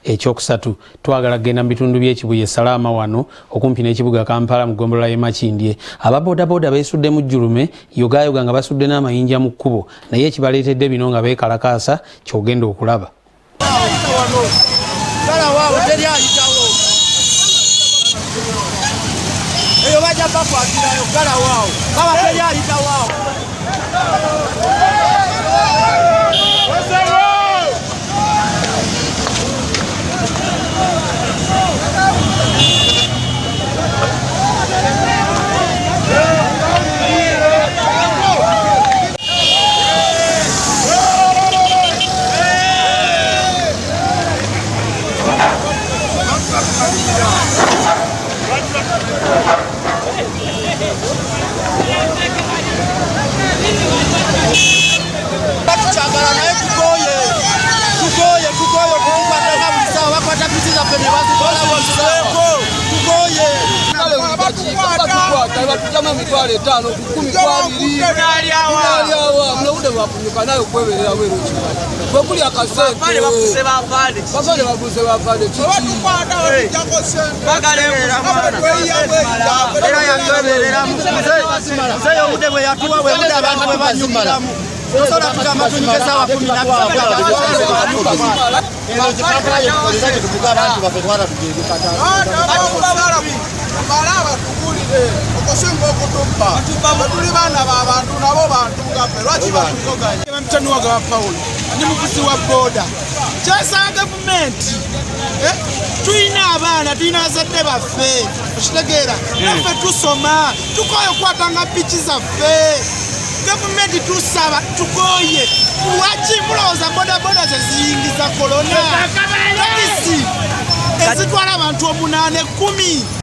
Ekyokusatu, twagala kugenda mu bitundu by'e Kibuye Salaama wano okumpi n'ekibuga Kampala mu ggombolola y'e Makindye. Aba bodaboda beesuddemu jjulume yogaayoga nga basudde n'amayinja mu kkubo naye ekibaleetedde bino nga beekalakaasa ky'ogenda okulaba. Eyo bajja bakwatirayo ggalawo awo kaba teri ayitawo awo. Tukyagala naye tukoye tukoye tukoye okutukwata nga buli ssaawa bakwata piki zaffe ne bazikola buli ssaawa tukoye. Batukwata batujjamu 50,000 ku 10 ku 20 tunalyawa muno obudde bwakunyuka naye okweberera bweru okimanyi bwe kuli akasente bafande baguze bafande kiki Muzeeyi obudde bwe yatuwa bwe budde abantu bwe banyumiramu. Tosobola kugamba tunyuke essaawa 12. Bala okusinga okutubba tuli baana babantu nabo bantu ngaffe lwaki batuzoganya. Mutanuwaga wa Paulo ndi muvuzi wa boda kyesaba gavumenti tulina abaana tulina bazadde baffe okitegeera naffe tusoma tukoye okukwatanga piki zaffe gavumenti tusaba tukoye lwaki mulowooza bodaboda zeziyingiza korona takisi ezitwala abantu 8 10.